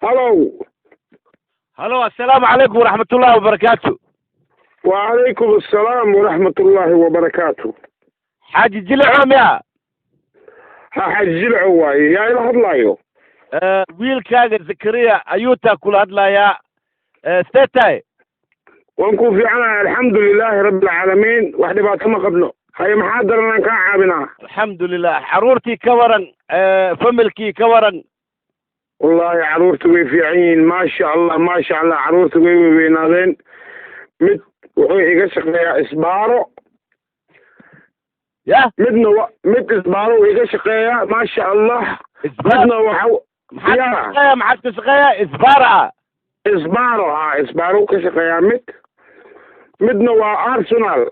Halow. Halo, assalaamu calaykum waraxmat ullahi wabarakaatu. Wacalaykum assalaam waraxmat ullaahi wabarakaatu. Xaaji Jilico miya? Ha, Xaaji Jilco waaye. Yaa ila hadlaayo? Wiilkaaga Zakariya ayuutaa kula hadlayaa. See tahay? Waan ku fiicanahay, alxamdu lilaahi rabbi alcaalamiin. Wax dhibaato ma qabno. Haye, maxaa daranaan kaa caawinaa? Alxamdulilah. Xaruurtii ka waran? Familkii ka waran? Wallaahi carruurta way fiican yihiin, maasha Allah, maasha Allah. Carruurta way weynaadeen. Mid wuxuu iga shaqeeyaa isbaaro. Ya? Midna wa mid isbaaro uu iga shaqeeyaa, maasha Allah. Midna waxa Maxaad ya ka shaqeeya? Maxaad ka shaqeeya? Isbaara ah? Isbaaro, ha, isbaaro ka shaqeeyaa mid. Midna waa Arsenal.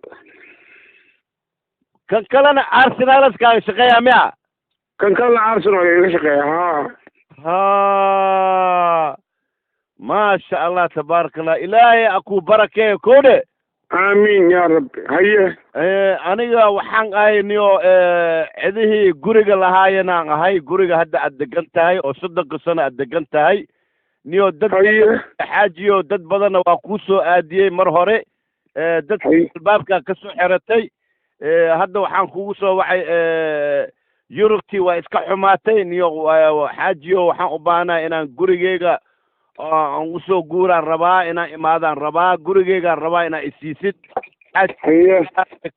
Kan kalena Arsenalaskaaga shaqeeya miya? Kan kalena Arsenal iga shaqeeya, ha. Ha, maasha Allah, tabaaraka Allah. Ilaahay akuu barakeeyo kowdhe. Aamiin yaa rabbi. Haye. Aniga waxaan ahay niyo cidihii guriga lahaayenaan ahay, guriga hadda aad degan tahay oo 30-ka sano aad degan tahay, niyo dad Haye. xaajiyo, dad badanna waa kuu soo aadiyey mar hore. Dadka Haye. albaabkaa ka soo xiratay. Hadda waxaan kugu soo wacay, Yurubtii waa iska xumaatay, niyo xaajiyo. Waxaan u baahanahay inaan gurigeyga aan usoo guuraan rabaa, inaan imaadaan rabaa, gurigeygaan rabaa inaan isiisid, xaaji. Haye.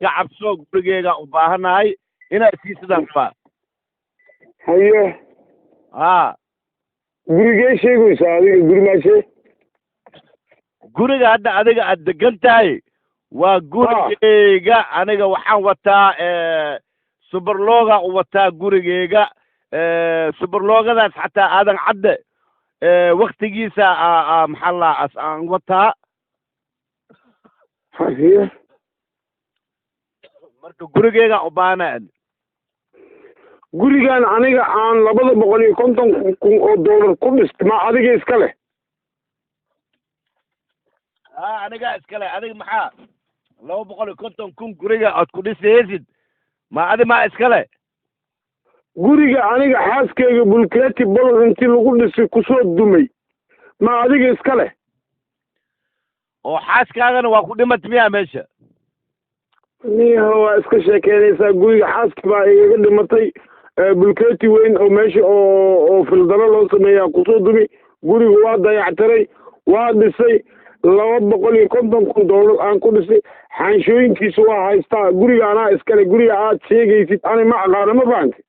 Ka cabso, gurigeygaan u baahanahay inaa isiisidaan rabaa. Haye. Ha. Gurigee sheegaysaa adiga? Guri maashee? Guriga hadda adiga aad degan tahay waa gurigeyga. Aniga waxaan wataa suberlooga u wataa gurigeyga. Suberloogadaas xataa Aadan Cadde waktigiisa maxaa la as aan wataa. Haye. Marka gurigeygaan u baahana. Gurigan aniga aan 250,000 oo doolar ku dhistay ma adiga iska leh? Ha, anigaa iskale. Adiga maxaa 250,000 guriga aad ku dhisaysid ma adi maa iskale? Guriga aniga xaaskeyga bulkeeti bolol intii lagu dhisay kusoo dumay ma adiga iska leh? Oo xaaskaagana waa ku dhimat miyaa meesha? Niha, waa iska sheekeynaysaa. Guriga xaaski baa igaga dhimatay. Bulkeeti weyn oo meesha oo fildalo loo sameeyaa kusoo dumi. Guriga waa dayactiray, waa dhisay, 250,000 doolar aan ku dhisay. Xaanshooyinkiisa waa haystaa. Guriga anaa iskale. Guriga aad sheegaysid ani ma aqaano, ma fahanti?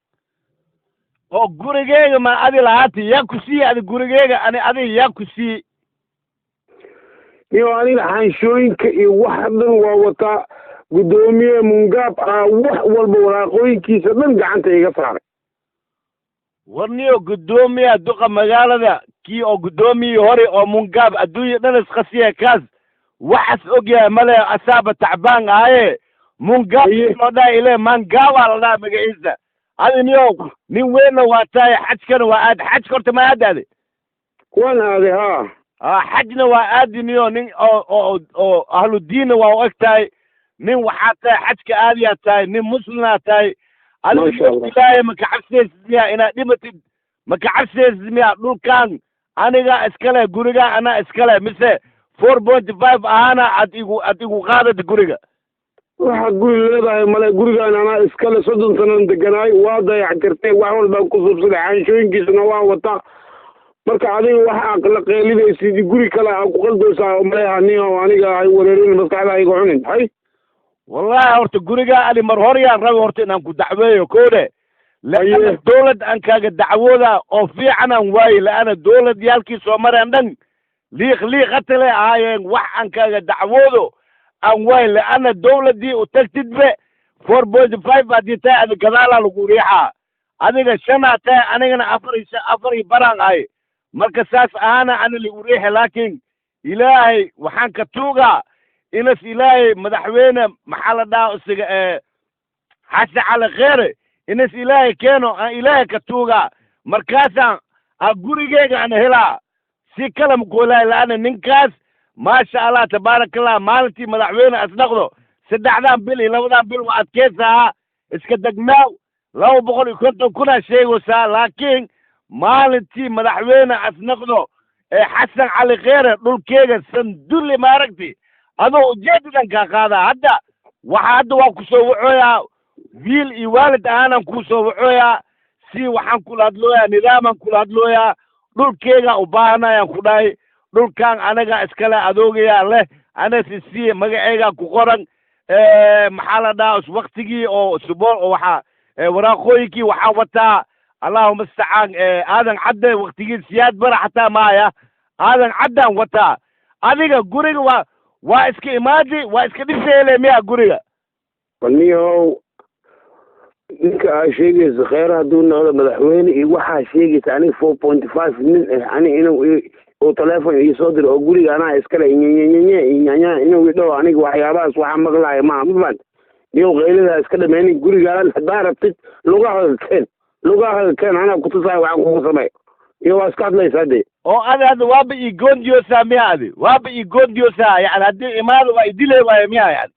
Oo gurigeyga ma adi lahaati? Yaa ku siiye adi gurigeyga? Ani adiga yaa ku siiye? Niyo, aniga xaanshooyinka iyo waxa dhan waa wataa. Guddoomiye Mungaab ah wax walba waraaqooyinkiisa dhan gacanta iga saaray. War niyo, guddoomiya duqa magaalada kii oo guddoomiyii hore oo Mungaab adduunya dhan isqasiya, kaas waxaas ogyahay male, asaaba tacbaan ahaye Mungaab. Haye. Loo dhaha ile Mangaabaa la dhaha magaciisa. Adi niyo nin weynna waa tahay, xajkana waa aad. Xajka horta ma aadaade? Waan aaday, haa. Xajna waa aadi, niyo. Nin oo ahlu diinna waa u eg tahay. Nin waxaa tahay xajka aadiyaa tahay, nin muslimaa tahay adiga. Masha Allah. Ilaahay maka cabsaysid miya? Inaad dhimatid maka cabsaysid miya? Dhulkan anigaa iskale, gurigaa anaa iskale, mise 4.5 ahaana aad igu qaadata guriga? Waxaa guri leedahay male. Gurigaan anaa iskale, 30 sanan deganaay. Waa dayactirtay, wax walbaan ku suubsaday, xaanshooyinkiisana waan wataa. Marka adiga waxa aad la qeelinaysid guri kale aa ku qaldaysaa oo maleha. Niyo, aniga hay wareerin, maskaxda hayga cunin hay. Wallahi horta gurigaa ani mar hor yaan rabi horta inaan ku dacweeyo koode, laana Haye. dawlad aan kaaga dacwooda oo fiican aan waaye, laana dawlad yaalkii soo mareen dhan liiq liiqatale ahaayeen. Wax aan kaaga dacwoodo aan waaye, laana dawladdii u tagtidbe 4.5 haddii tahay adi gadaalaa lagu riixaa. Adiga shanaa tahay, anigana afar iyo afar iyo baraan ahay. Marka saas ahaana ani lagu riixi, laakiin Ilaahay waxaan ka tuugaa inas Ilaahay madaxweyne maxaa la dhahaa isiga Xasan Cali Kheere inas Ilaahay keeno aan Ilaahay ka tuugaa. Markaasaan aan gurigeyga aan helaa, si kale maku helaayo, laana ninkaas Maasha Allah, tabaaraka Allah. Maalintii madaxweyne asnaqdo, 3dan bil iyo 2dan bil waa adkeysaa, iska degnaaw. 250,000 sheegaysaa, laakiin maalintii madaxweyne asnaqdo ee Xasan Cali Kheyre, dhulkeega sandulli maaragti, adoo ujeedadan kaa qaadaa. Hadda waxaa hadda waa ku soo wacooyaa, wiil iyo waalid ahaanaan kuu soo wacooyaa, si waxaan kula hadlooyaa, nidaamaan kula hadlooyaa. Dhulkeega u baahanayaan ku dhahay. Dhulkan anaga iskale, adoogayaa leh, ana sisiye, magaceygaa ku qoran. Maxaa la dhahaa, waktigii oo subool oo waxaa waraaqooyinkii waxaa wataa, Allahuma istacaan, Aadan Cadde, waktigii Siyaad Bara xataa maaya, Aadan Caddaan wataa. Adiga guriga waa iska imaadi, waa iska dhiseele miya guriga? Niyow, ninka aa sheegaysa Kheyr hadduu noqdo madaxweyne iyo waxaa sheegaysa, aniga 4.5 nin eh, ani inuu uu telephone iisoo diro oo guriga anaa iskale nyenyenyenye nyanya inuu idhaho, aniga waxyaabahaas waxaa maqlaaya maaha. Ma fahant? Niyow, qaylidaa iska dhameynin. Gurigaan haddaa rabtid, lugahaaga keen, lugahaaga keen, anaa kutusaayo waxaan kugu sameeyo. Iyo waa iska hadlaysaa dee. Oo adi hadda waaba ii goondiyoosaa miya? Adi waaba ii goondiyoosaa, yani haddii imaado waa idile waayo miya yani?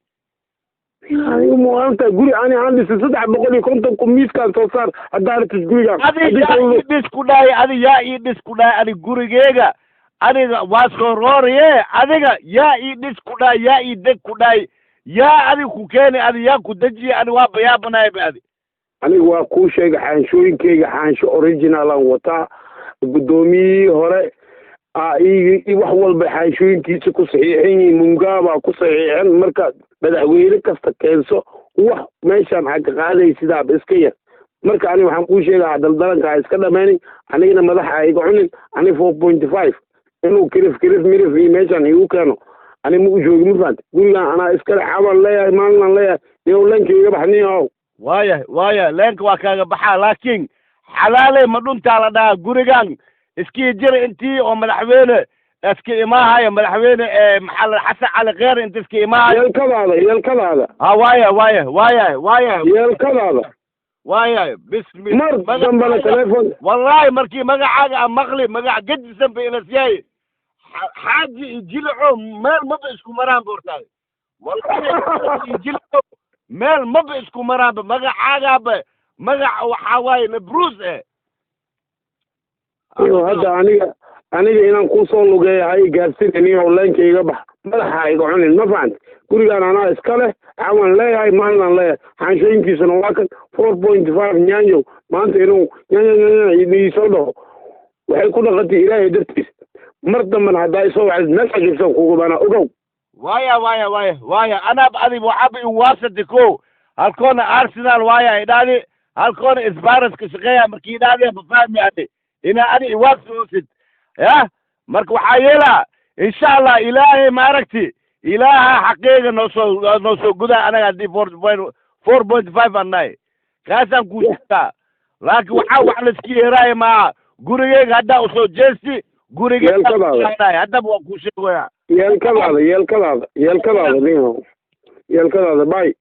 Aniga muanta guri ani aan dhisay 350,000 miiskaan soo saar haddaa rabtid gurigaan. Adi yaa ii dhis ku dhahay? Adi yaa ii dhis ku dhahay? Adi gurigeega aniga waa soo rooriye. Adiga yaa ii dhis ku dhahay? Yaa ii deg ku dhahay? Yaa adiga ku keeni? Adi yaa ku dejiye? Ani waaba yaabanahay ba adi. Aniga waa kuu sheegay, xaanshooyinkeyga xaansho original aan wataa. Guddoomiyihii hore ii wax walba xaanshooyinkiisa ku saxiixan yihiin, mungaabaa ku saxiixan. Marka madaxweyne kasta keenso, wax meeshaan aa ka qaaday sidaaba iska yar. Marka aniga waxaan kuu sheegaa, daldalanka ha iska dhameynin, anigana madaxa ha iga cunin. Ani 4.5 inuu kirif kirif mirif iyo meeshaan igu keeno, ani ma u joogi. Ma fahanta? Gurigaan anaa iskale, xabaan leeyahay, maalinaan leeyahay. Niyow, leenka iga bax, niyow. Waaya, waaya, leenka waa kaaga baxaa, laakiin xalaaley ma dhuntaa la dhahaa. Gurigan iskii jira intii oo madaxweyne iska imaahayo, madaxweyne maxaa la, Xasan Cali Kheyr, inta iska imaahayo. Yeelkadaada, yeelkadaada. Ha, waaya, waaya, waaya, waaya. Yeelkadaada. Waaya, bismi. Mar dambana telephone. Wallahi markii magacaaga aan maqli, magac gedisan ba ilas yahay. Xaaji iyo Jilico meel maba isku maraan bortaay. Wallahi iyo Jilico meel maba isku maraanba. Magacaagaaba magac waxaa waaye nabruus eh. Iyo hadda aniga inaan kusoo lugeeya ha i gaarsiin. Niyow, leenka iga bax, madaxa ha iga cunin. Ma fahant? Gurigaan anaa iska leh, cawan leeyahay, maalinaan leeyahay, xaanshooyinkiisuna waa kan. 4.5 nyaanyow maanta inuu nyaanya iisoo dhaho, waxay ku dhaqantay Ilaahay dartiis. Mar dambana haddaa isoo wacdid, meeshaa joogtaan kugu baanaa, ogow. Waaya, waaya, waaya, waaya. Anaaba adig waxaaba iwaasati ko halkoona Arsenal waaya idhaadi, halkoona isbaaraska shaqeeya. Markii idhaadi ma fahmi adi inaa adi iwaasoosid ya. Marka waxaa yeelaa, insha Allah, Ilaahay maaragti, Ilaaha xaqeega noosoo gudaa. Anaga haddii 4.5 aan nahay, kaasaan kuu sheegaa, laakiin waxaa wax laiska yeeraayo maaha. Gurigeyga haddaa usoo jeesti, gurigeyga Yeelkadaada. Haddaba waa kuu sheegaya. Yeelkadaada, yeelkadaada, yeelkadaada, niyow, yeelkadaada. Bay.